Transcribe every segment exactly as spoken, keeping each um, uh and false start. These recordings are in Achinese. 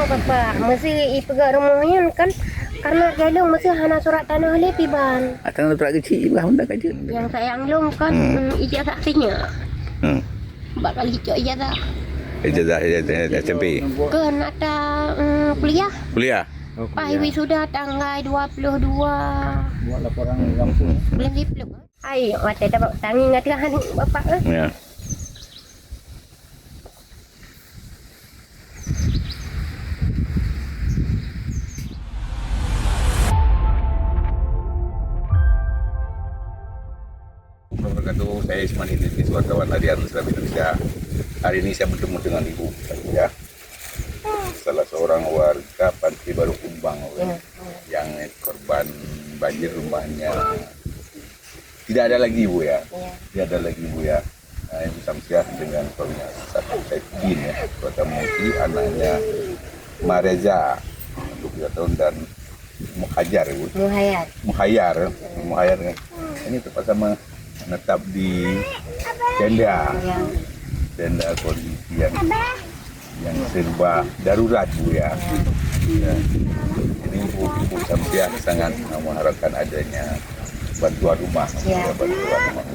Bapak, meusé ipeugah rumoh nyan kan, karena lôn meusé hana surat tanah lé piban. Ah, tanah surat keuchik bah undang ka jeuet. Nyang sayang lôn kan, hmm, ijazah sinyak. Hmm. Bak kali cok ijazah. Ijazah, ijazah, ijazah S M P. Keuhai ata, mm, kuliah. Kuliah? Oh, kuliah. Pas wisuda tanggai dua puluh dua. Buat laporan di kampung. Bulan Sipluk. Ai, watèe tabak tangi ngon teuh aneuk bapak, eh. Ya. Wabarakatuh. Saya Ismail Idris, wartawan harian Muslim Indonesia. Hari ini saya bertemu dengan ibu saya, salah seorang warga Pantai Baru Kumbang, ya, yang korban banjir, rumahnya tidak ada lagi, Bu, ya. Ya. Tidak ada lagi, Bu, ya. Nah, Ibu Samsiah dengan suaminya Ustaz Saifuddin, ya, Kota Mengungsi, anaknya Mareza, dua puluh tiga tahun, dan Muhajar, Bu. Muhayar. Muhayar, Muhayar, kan. Ini terpaksa menetap di tenda. Ya. Tenda kondisi yang, yang serba darurat, Bu, ya. Ya. Jadi, Ibu, Ibu Samsiah sangat mengharapkan adanya bantuan rumah. Ya. Ya, bantuan rumah.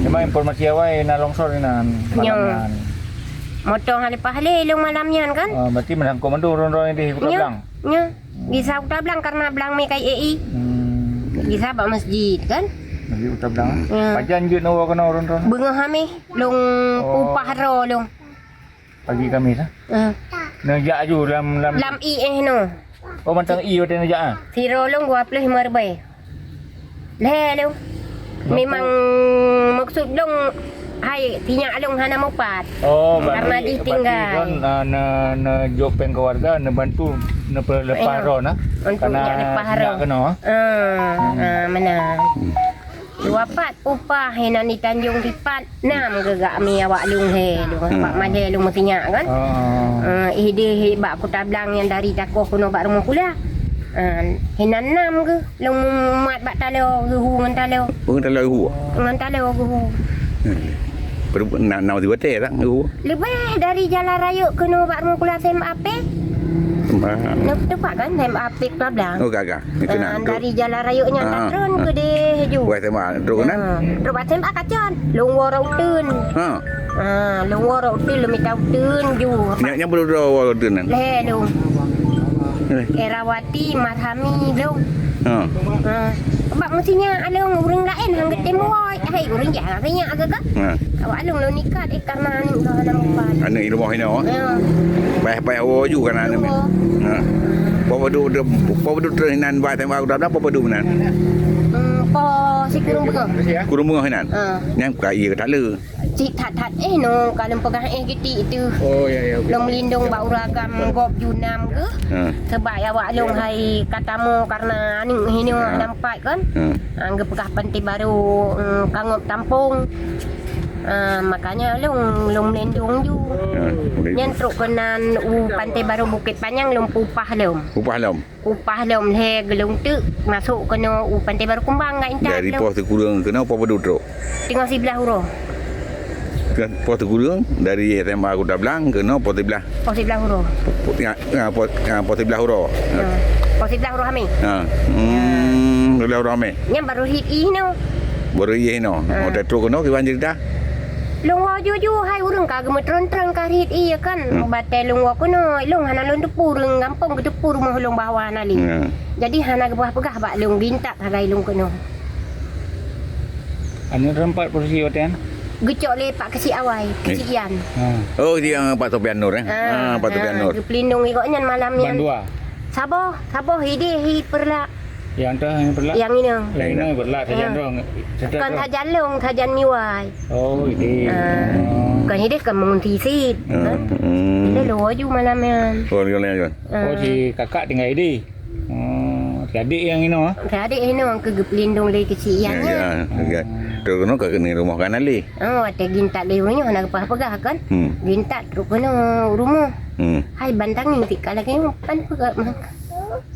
Memang informasi awai na longsor inan malam nyan. Motong hana leupah lé lôn malam nyan kan? Ah, berarti meusangkot mandum ureueng-ureueng di Kuta Blang? Nyo. Gisa Kuta Blang karena blang mé kai A I. Hmm. Gisa bak masjid kan? Masjid Kuta Blang. Ya. Pajan jeuet neuwoe keunoe ureueng-ureueng? Beungoh hamé lôn pupah droe lôn. Pagi Kamis, ah? Hmm. Neujak aju lam, lam. Lam ie eh no. Oh, mantong ie watèe neujak, ah? Sidroe lôn dua puluh lima ribèe. Lhèe lôn. Memang maksud lôn hai sinyak lôn hana mupat. Oh, karena berarti, jih tinggai. Berarti lôn, ah, ne, neujok péng keu warga, neubantu, neupeuleupah droe, nah. Untuk karena jak leupah droe. Sinyak keunoe, ah? Ah, ah, meunan. Dua pat upah inan di Tanjong Tipat. Nam geuh gak mi awak lôn he, lôn bak malèe lôn meusinyak kan. Ah. Eh, idéh bak Kuta Blang nyang dari Takoh keunoe bak rumoh kula. Ah, hinan nam geuh lôn mumat bak taloe geuhu ngon taloe. Oh, ngon taloe geuhu? Ngon taloe geuhu. Hmm. Perlu na, na watèe tak geuhu? Leubeh dari jalan raya keunoe bak rumoh kula S M A P. Nah, tepat kan S M A P Kuta Blang. Oh, gagah. Itu nak. Ah, dari jalan raya nyan, ah, tatron keudéh ju. Buat S M A, trok nan? Ah, trok S M A kacon. Lôn woe rot uteuen. Ha. Ah, lôn woe rot uteuen, lôn mita uteuen ju. Nyak, nyak beudôh woe rot uteuen nan? Lhèe lôn. Eh. Erawati, Marhami lôn. Ha. Ah. Bak meusinyak lôn ureueng laén han geutem woe. Hai, ureueng jak sinyak ke kah? Ha. Awak lôn lôn ikat, eh, karena aneuk lôn hana mupat. Aneuk di rumoh inoe? Ya. Payah-payah woe ju karena aneuk. Woe. Ha. Poh padum, poh padum trok inan bak S M A Kuta Blang, poh padum inan? Hmm, poh sikureueng beungoh. Kureueng beungoh inan? Ha. Nyan ka ie ka tala. Cit that-that eh no, ka lôn peugah eh geutik teuh. Oh, ya, ya, oke. Lôn meulindong bak ureueng agam gob ju nam geuh. Ha. Sebab awak lôn hai ka tamoe karena aneuk hinoe hana mupat kan. Ha. Ah, geupeugah Pantai Baru, mm, kangop tampong. Ah, makanya lôn, lôn meulindong ju. Ha, boleh. Nyan trok keunan u Pantai Baru Bukit Panyang lôn pupah lom. Pupah lom? Pupah lom lhèe geulong teuk masok keunoe u Pantai Baru Kumbang ngon intat lom. Dari poh sikureueng keunoe poh padum trok? Teungoh siblaih uroe. Ke poh sikureueng dari S M A Kuta Blang keunoe poh siblaih. Poh siblaih uroe. Po-, po-, ya, ya, poh, ya, poh siblaih uroe. Ya. Poh siblaih uroe Hamé. Ha. Hmm, siblaih uroe Hamé. Nyan baru hiet ie hinoe. Baru hiet ie hinoe. Ha. Oh, trok keunoe kiban ceurita? Lôn woe ju-ju hai ureueng ka geumeutron-tron ka hiet ie kan. Hmm. Batèe lôn woe keunoe, lôn hana lôn teupeu ureueng gampông geuteupeu rumoh lôn bahwa hana lé. Ya. Jadi hana geupeugah-peugah bak lôn, geuintat sagai lôn keunoe. Aneuk droeneuh pat posisi watèe nyan? Geucok lé Pak Keuchik Awai, Keuchik Ian. Ha. Oh, dia Pak Sofian Nur, eh? Ah, Pak Sofian Nur. Geupeulindong lé gobnyan malam nyan. Ban dua? Saboh, saboh idéh hi Peureulak. Nyang toh nyang Peureulak? Nyang inong. Nyang inong Peureulak, sajan dong. Kon sajan lôn, sajan Miwai. Oh, idéh. Ah. Oh. Kon idéh kon meungunti sit. Ah. Kan? Hmm. Idéh lôn woe ju malam nyan. Oh, lôn nyan. Ah. Oh, si kakak tinggai idéh. Oh, si adék nyang inoe, ah? Si adék inoe keu geupeulindong lé Keuchik Ian nyan. Ya, ya. Trok keunoe ka keuneuk rumoh ka hana lé. Oh, watèe geuintat lé ureueng nyoe hana geupeugah-peugah kan? Hmm. Geuintat trok keunoe rumoh. Hmm. Hai ban tangieng sit ka lagèe nyoe pan peugah mah.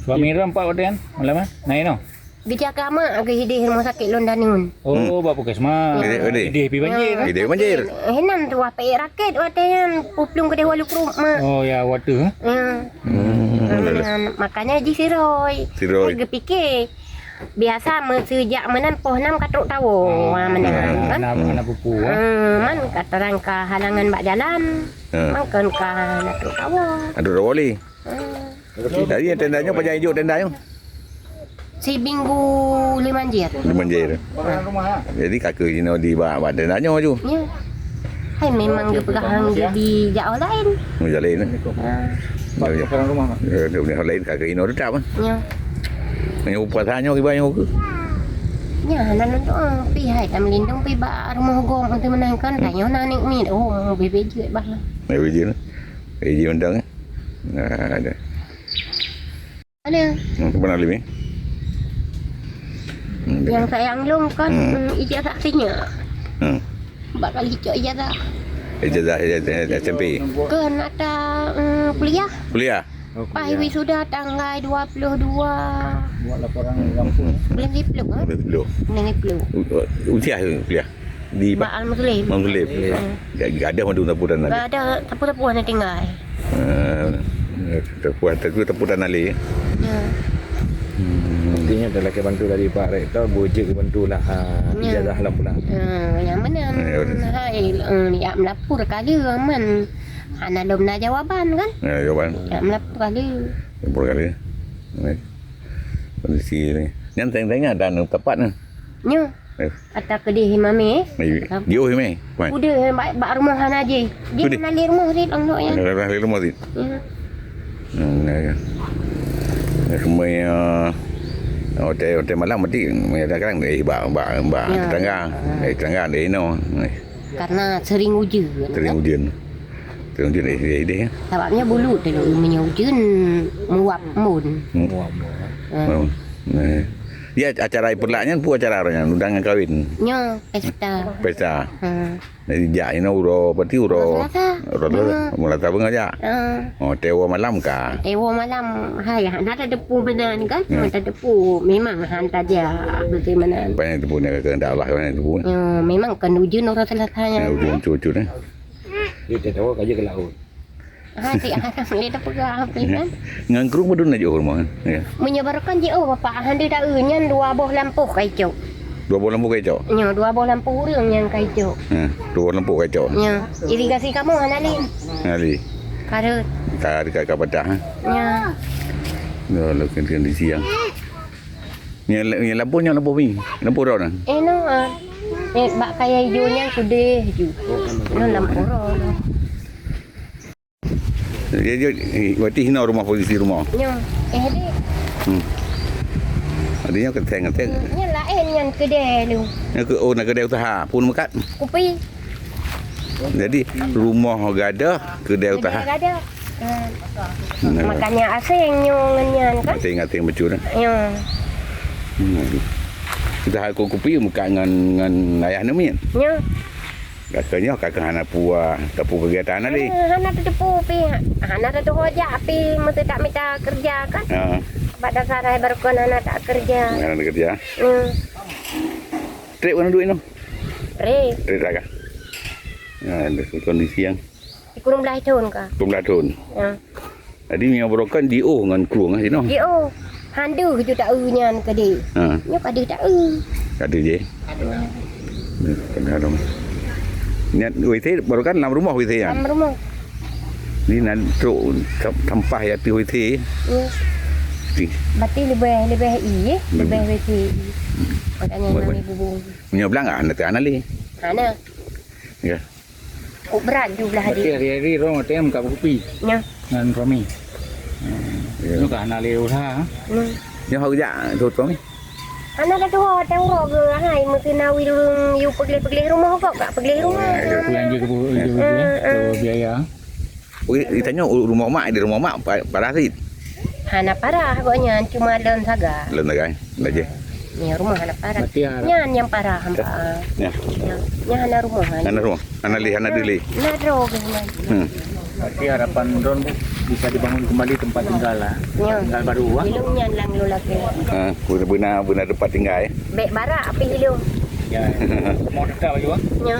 Suami droeneuh pat watèe nyan malam nyan? Na inoe? Geujak keu amak geuh idéh rumoh sakét lôn daneun. Oh, bak puskesmas. Idéh, idéh. Idéh pih banjir, kan? Idéh banjir. Hinan tuah peuék rakét watèe nyan, peuplueng keudéh walu krup mak. Oh, ya, water, ha? Ya. Hmm. Makanya jih siroi. Siroi. Geupike. Biasa meuseujak meunan poh nam ka trok tawoe. Oh, meunan, kan? Anak, anak pupu, ha? Hmm, man ka terang ka halangan bak jalan. Ha. Man kon ka na trok tawoe. Aduh, dah boleh. Hmm. Jadi tenda nyoe pajan ijok tenda nyoe? Siminggu lima jir. Lima jir. Ha. Jadi ka keuh jinoe di bak, bak tenda nyoe ju. Ya. Hai memang geupeugah hang jadi jak laén. Mau jak laén, eh? Ha. Ya, ya. Ya, dia punya laén ka keuh jinoe tetap, eh? Ya. Nyoe puasa nyoe kiban nyoe keuh? Ya, hana lôn tu'oh. Pi hai tam lindong pi bak rumoh gob meuteumeunan kan. Tanyoe na aneuk miet. Oh, bebe jeuet bah. Bebe jeuet. Bebe jeuet undang, eh? Nah, ada. Ada. Hmm, pernah lebih? Hmm, yang sayang lom kan, hmm, ijazah sinyak. Hmm. Bak kali cok ijazah. Ijazah, ijazah, ijazah S M P. Kan ada, hmm, kuliah. Kuliah? Oh, kuliah. Pas wisuda tanggai dua puluh dua. Buat laporan kampus. Bulan sepuluh, ha? Bulan sepuluh. Bulan sepuluh. U-, usia kuliah? Di Bak Al-Muslim. Al-Muslim. Hmm. Ga-, gadoh mandum sapu dan alé. Gadoh sapu-sapu hana tinggai. Ah, sapu, sapu, sapu dan alé. Ya. Hmm. Artinya dah lagi bantu dari Pak Rektor, bujik bantu lah, ha, ya, ijazah lah pula. Ya, yang mana? Ya, betul. Hai, hmm, ya melapor kali aman. Hana lom na jawaban kan? Ya, jawaban. Ya melapor kali. Melapor kali. Ni. Kondisi ni. Nyan teng-tengnya dan tempat ni. Nyo. Eh. Ata keudeh imam eh. Di, di oh imam. Kuda bak, bak rumoh hana jih. Jih hana lé rumoh sit, anggok nyan. Hana lé rumoh sit. Ya. Hmm, ya, ya. Ya, semua, eh, hotel, hotel malam mesti, kadang-kadang, eh, bak, bak, bak tetangga. Ah. Eh, tetangga, eh, no. Eh. Karena sering ujeuen. Sering ujeuen. Sering ujeuen, eh, eh, eh. Sababnya bulu tu, meunyoe ujeuen, muap embun. Hmm. Muap embun. Ah. Hmm. Eh. Ya, acara ipeulak nyan, peue acara nyan? Undangan kawin? Nyo, pesta. Pesta. Ha. Jadi, jak inoe uroe, berarti uroe, uroe Selasa. Uroe Selasa. Ha. Uroe Selasa beungoh jak? Ha. Oh, tewa malam ka? Tewa malam, hai, hana tateupeue meunan kan? Ya. Hana tateupeue. Memang hana tajak, beutôi meunan. Apa yang teupeu ni, kehendak Allah, apa yang teupeu? Ya, memang kan ujeuen uroe Selasa nyan. Ya, ujeuen cucu ni. Dia tak tahu, kerja ke laut. Hai, si haram lé tapeugah, kan? Ngon krueng padum na jiôh rumoh, kan? Ya. Meunyoe barokon jiôh, Bapak, hana taeu nyan dua boh lampôh ka icok. Dua boh lampôh ka icok? Nyo, dua boh lampôh ureueng nyang ka icok. Ha, dua boh lampôh ka icok. Nyo, irigasi kamoe hana lé. Hana lé. Kareuet. Ka, ka, ka patah, ha? Nyo. Nyo, leukeun-keun di siang. Nyan, nyan lampôh, nyan lampôh mi. Lampôh droe nyan. Eh, no, ah. Eh, bak kayèe ijo nyan keudeh ju. No lampôh droe. Jadi, jadi, berarti hinoe rumoh, posisi rumoh? Nyo. Eh, deh. Hmm. Artinya keteng-keteng. Nyan laén nyan keudè lu. Nyan ke, oh, na keudè usaha. Pun meukat? Kupi. Jadi, rumoh gadoh, keudè usaha. Keudè gadoh. Hmm. Nah. Makanya asing nyoe ngon nyan kan? Asing, asing betul dah. Ya. Hmm. Usaha ku-, kupi meukat ngon, ngon ayah namiet. Ya. Rasanya kakak hana puas, teupeu kegiatan tadi. Ah, hana tateupeue pih, hana tateuhojak pih, meusti tak mita kerja kan? Ha. Bak dasar hai barokon hana tak kerja. Hana kerja. Hmm. Trép keunan duek inoe? Trép. Trép lah kah? Ha, ada kondisi yang. Di kurung belah thon ka. Kurung belah thon. Ya. Jadi, meunyoe barokon jiôh ngon krueng, ah, sinoe. Jiôh. Han deuh ju taeu nyan keudeh. Ha. Nyoe ka deuh taeu. Ka deuh jih. Ka deuh. Nyan W C barokon lam rumoh W C nyan? Lam rumoh. Ni nan trok sam-, sampah ya ateueh W C. Ya. Ti. Berarti leubeh, leubeh i, eh? Leubeh. Leubeh W C i. Makanya nami bubung. Meunyoe blang, ah, hana teuh hana lé. Hana. Ya. Kok berat ju belah. Berarti hari-hari rong ateueh meukat kupi. Nyo. Ngon suami. Hmm. Ya. Nyoe ka hana lé usaha. Hmm. Nyoe hok jak tu suami. Hana ka tuho tang uroe ke hai meuteuna wi ureueng yu peugleh-peugleh rumoh kok ka peugleh rumoh. Oh, ya, ya. Pulang je ke bu-, je bu-, eh, eh. Ke biaya. Ui, ditanya u-, rumah mak, di rumah mak pa-, parah sit. Hana parah kok nyan, cuma lon saga. Lon saga, eh? Lajeh. Ni rumah hana parah. Berarti hana. Nyan yang parah hampa. Ya. Nyan, nyan hana rumah. Hana rumah. Hana lé, hana deuh lé. Na droe ke nyan. Hmm. Berarti harapan droen, Bu, Bisa dibangun kembali tempat tinggal lah. Ya. Tinggal baru, ah. Ilung nyan lam lôn lakèe. Ha, beuna, beuna, beuna tempat tinggai. Bèk barak pih ilung. Ya. Mau tetap lagi, bang? Ya.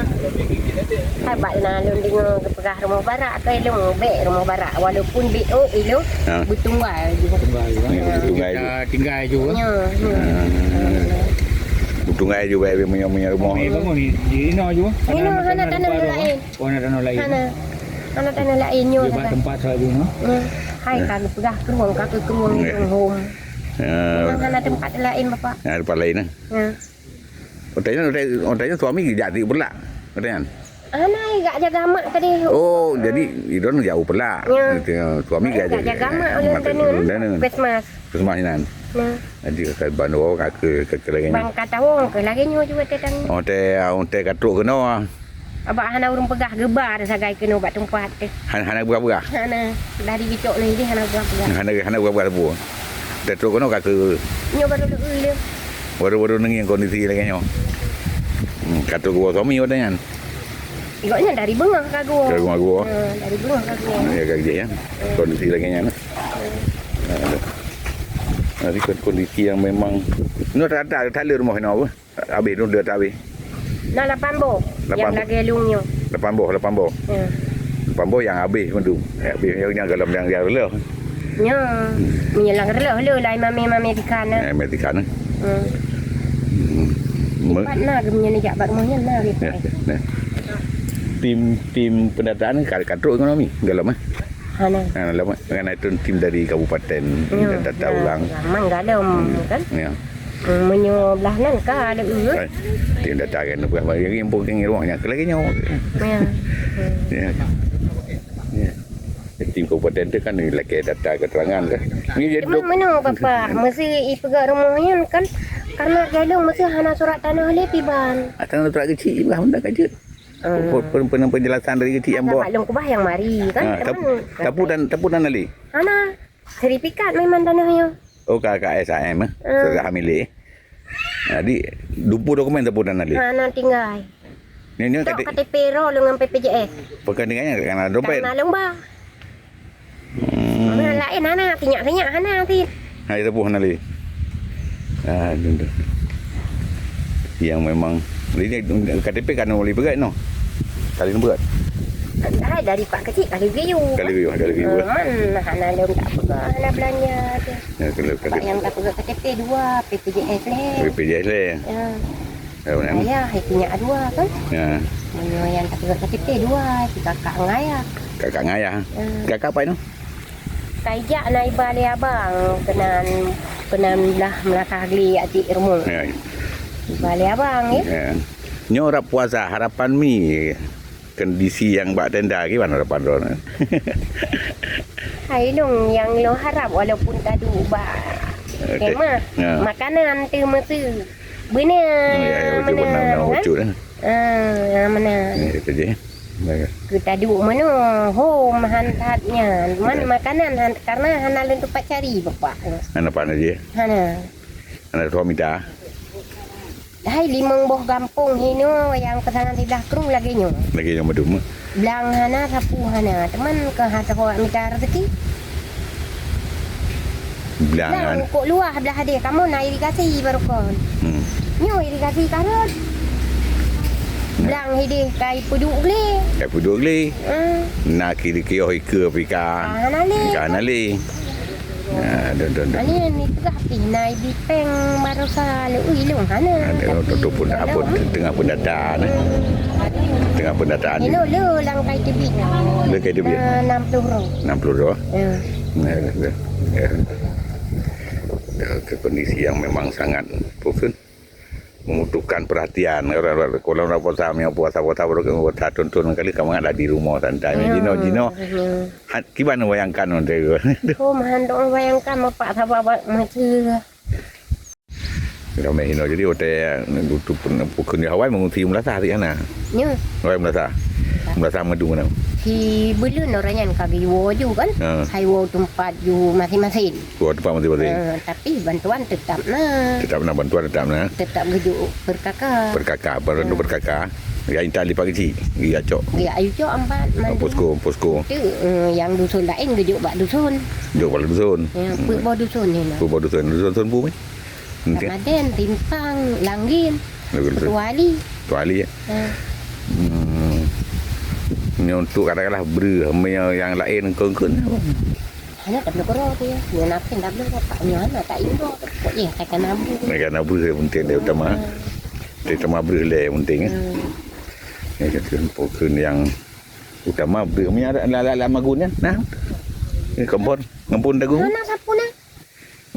Hai bak na lôn deungoe geupeugah rumoh barak keu ilung, bèk rumoh barak. Walaupun bèk ôk ilung, ha, beutunggai ju. Beutunggai ju, bang. Ya, beutunggai ju. Kita tinggai ju, bang. Ya, ya. Ha. Beutunggai ju, bèk, bèk meunyoe, meunyoe rumoh. Meunyoe bangun, di, di inoe ju, bang. Inoe hana tanoh laén. Oh, hana tanoh laén. Hana. Hana tanoh laén nyoe. Di bak tempat saja, no? Hmm. Hai, ka geupeugah krueng, ka keu krueng, ya, krueng hom. Ya. Memang hana tempat laén, Bapak. Ya, tempat laén, eh? Ya. Watèe nyan, watèe, watèe nyan suami geujak di Peureulak. Watèe nyan. Hana, jak jaga mak tadi. Oh, jadi idon jauh Peureulak. Ya. Suami geujak jaga mak ulôn tanoh. Puskesmas. Puskesmas nyan. Nah. Jadi ka ban woe ka keu, ka keu lagèe nyoe. Ban ka tawong keu lagèe nyoe juga teuh tang. Oh, teh, ah, teh ka trok keunoe. Abak hana ureueng peugah geuba sagai keunoe bak teumpat teh. Han-, hana peugah-peugah? Hana. Dari geucok lé hana peugah-peugah. Hana, hana peugah-peugah sapeue. Teh trok keunoe ka keu. Nyoe baru leueu lé. Baru-baru neungieng kondisi lagèe nyoe. Hmm, ka trok keu suami watèe nyan. Gobnyan dari beungoh ka geuwoe. Dari beungoh geuwoe. Ha, dari beungoh ka geuwoe. Ya, ka jeuet, ya. Kondisi lagèe nyan. Nah, ada. Nah, ini kan kondisi yang memang, ini rata-rata, rata le rumoh inoe apa? Habis tu, dah habis. Nah, lapan boh. Lapan boh. Nyang lagèe lôn nyoe. Lapan boh, lapan boh. Ya. Lapan boh nyang habis mandum. Nyang habis, nyang, nyang golom nyang, nyang reuloh. Nyoe, meunyoe nyang reuloh le, laén mamé-mamé tikan na. Eh, mamé tikan na. Hmm. Hmm. Me- Tempat na, geuh meunyoe neujak bak rumoh nyan na, gitu. Ya, ya. Tim, tim pendataan ka, ka trok ekonomi golom, eh? Hana. Ha, lama. Kan itu tim dari kabupaten, ya, dan data ulang. Memang golom, hmm, kan? Ya. Hmm, meunyoe blah nan ka ada urut. Eh, tim data kan, bukan bagi yang bukan ruang nya, lagèe nyoe. Ya. Hmm. Ya. Ya. Tim kabupaten tu kan lakèe data keterangan kan. Ni jadi. Cuma dok- meunoe, Bapak, meusti ipeugah rumoh nyan kan, karena galong meusti hana surat tanah lé piban. Ah, tanah surat keuchik juga, hana kajut. Hmm. Pe-, pe-, pe-, penjelasan dari keuchik yang bawa. Lôn kubah nyang mari kan. Ah, tap-, tapu dan, tapu dan ali. Hana. Sertifikat memang tanah nyoe. Oh, ka, ka S H M, eh? Hmm. Sertifikat hamilik. Jadi, dupu dokumen tapu dan ali. Hana tinggai. Nyoe, nyoe tok kati- K T P roh lôn ngon P P J S. Bukan dengan yang kena dompet. Karena lomba. Hmm. Mana lain hana, sinyak-sinyak hana, Tin. Hai, tepuh hana lé. Ah, tu, tu. Yang memang, ini K T P kan boleh pegat, no? Kali ni berat. Hai, dari Pak Keuchik, kali view. Kali view, kali view. Eh, man, hana lôn tak peugah, hana belanja tu. Ya, kalau Pak kata yang tak peugah K T P dua, P P J S lé. P P J S lé. Ya. Ya, benar. Ayah, hai, sinyak dua kan? Ya. Meunyoe nyang ka peugah K T P dua, si kakak ngon ayah. Kakak ngon ayah? Ya. Kakak apa itu? Ka ijak na iba lé abang, keunan, keunan blah meulasah glé atik rumoh. Ya. Iba lé abang, ya. Ya. Nyoe rab puasa, harapan mi, kondisi nyang bak tenda, kiban harapan droeneuh? Hai lôn, nyang lôn harap walaupun taduek bak, eh, khemah, ya, makanan teuh meusti. Beuna, oh, ya, ya, beuna, beuna, beuna, kan? Ucut, eh. Ah, ya, beuna. Ya, itu je. Baik. Keu taduek meunoe, hom han that nyan. Man, ya, makanan han, karena hana lôn teumpat cari, Bapak. Hana pat na jih? Hana. Hana teumpat mita? Hai, limong boh gampông hinoe nyang peusanan siblah krueng lagèe nyoe. Lagèe nyoe madum, eh? Blang hana, sapu hana. Teuma keu hana sapeue mita rezeki. Blang. Blang, kok luah blah deh. Kamoe na irigasi baroekon. Hmm. Nyoe irigasi ka rhot. Nah. Blang hideh ka ipeuduek glé. Ka ipeuduek glé. Hmm. Na ki-, kios ikeue pih ka. Ka hana lé. Ka hana lé. Ya, dong, dong, dong. Ani, ni peugah pih na ibi pèng baroesa lé. Ui, lôn hana. Ada, tapi tu pun dalam. Apa, tengah pendata, nah. Tengah pendataan. Inoe le lam kai teubiet. Le kai teubiet? Ah, enam puluh roh. Enam puluh roh? Ya. Ya, ya, ya. Ya, ke kondisi yang memang sangat, apa tu, membutuhkan perhatian. Kalau, kalau, kalau puasa, puasa, puasa, puasa, puasa, tonton kali, kamu ada di rumah santai. Ya, jinoe, jinoe. Ya. Ha, kiban bayangkan, oh, mahan dong bayangkan, Bapak, sabar, Pak, masih. Ramé hinoe jadi watèe, eh, butuh pen-, pukon di awai mengungsi meulasah di sana. Ya. Awai meulasah. Ya. Meulasah madu mana? Si Belun orang nyan ka geuwoe ju kan? Ha. Hai woe tempat ju masing-masing. Woe tempat masing-masing. Ha, tapi bantuan tetap na. Tetap na, bantuan tetap na. Tetap geuju perkaka. Perkaka, bantu perkaka. Ya, intat lipat kecil. Ya, cok. Ya, ayu cok empat mandum. Posko, posko. Tu, eh, yang dusun lain gejok bak dusun. Jok bak dusun. Ya, hmm. Peuet boh dusun ni lah. Peuet boh dusun. Dusun, dusun bu, eh? Nanti. Ramadan, Timpang, Langgin, Langgin. Ketuali. Ketuali, ya. Ya. Hmm. Ni untuk katakanlah beri, yang lain kon-kon. Hana tak boleh korang tu ya. Yang napin tak boleh dapat. Yang hana tak indo. Kok ya, takkan nabu. Takkan nabu yang penting dia utama. Hmm. Dia utama beri lah yang penting, ya. Hmm. Ya, kan, kan, pokok yang utama beri. Punya ada, ada, ada, ada magun, ya. Nah. Ini kompor. Ngempun dagu. Mana sapu nah?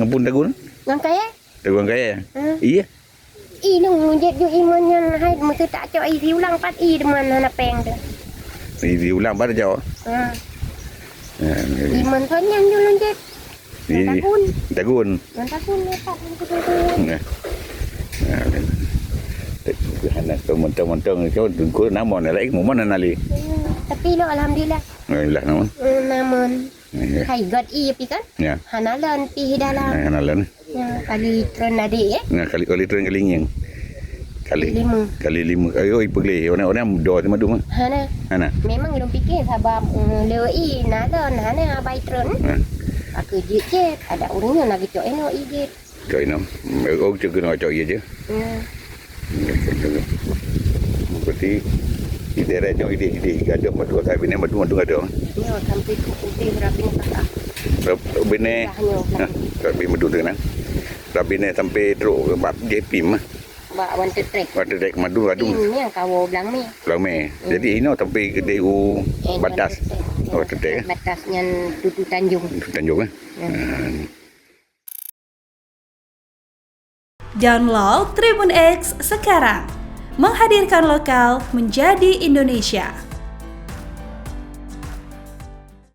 Ngempun dagu. Ngan kaya? Dagu ngan kaya. Hmm. Iya. Ih, lôn jép ju iman nyan hai meuteuk tak cok ih siulang pat ih deungon hana péng tu. Ih siulang pat cok. Ha. Ha, ni. Iman son nyan ju lôn jép. Ih, tagun. Tagun. Ngon tagun ni pat lôn kudu. Nah. Nah, hana tu mentong-mentong cok tungku namon lain mumon hana lé. Hmm, tapi lo alhamdulillah. Alhamdulillah namon. Hmm, namon. Ya. Hai got i pi kan? Ya. Hana lon pi dalam. Ya, hana lon. Ya, kali tren adik ya. Nah, kali, kali tren kali ngieng. Kali, kali lima. Kali lima. Ayo, ipeugléh. Orang-orang do sama duma. Hana. Hana. Memang lôn pikir sabab mm, leo i na lon hana abai tren. Ha. Aku jit-jit. Ada urangnya nak gecok eno i jit. Cok ino. Oh, cok kena cok iya je. Ya. Berarti di daerah nyoe ide-ide gadoh madu asai bini madu madu gadoh. Ya, sampai tu putih rapi ni tak. Bini. Dah nyoe. Nah, rapi madu tu kan. Rapi ni sampai truk bak J P mah. Bak Wanted Track. Wanted Track madu madu. Ini yang kawo belang ni. Belang meh. Hmm. Jadi ino sampai gede u eh, batas. Wanted Track. Wanted Track. Batas nyan Tutu Tanjung. Tutu Tanjung eh. Hmm. Hmm. Download Tribun X sekarang. Menghadirkan lokal menjadi Indonesia.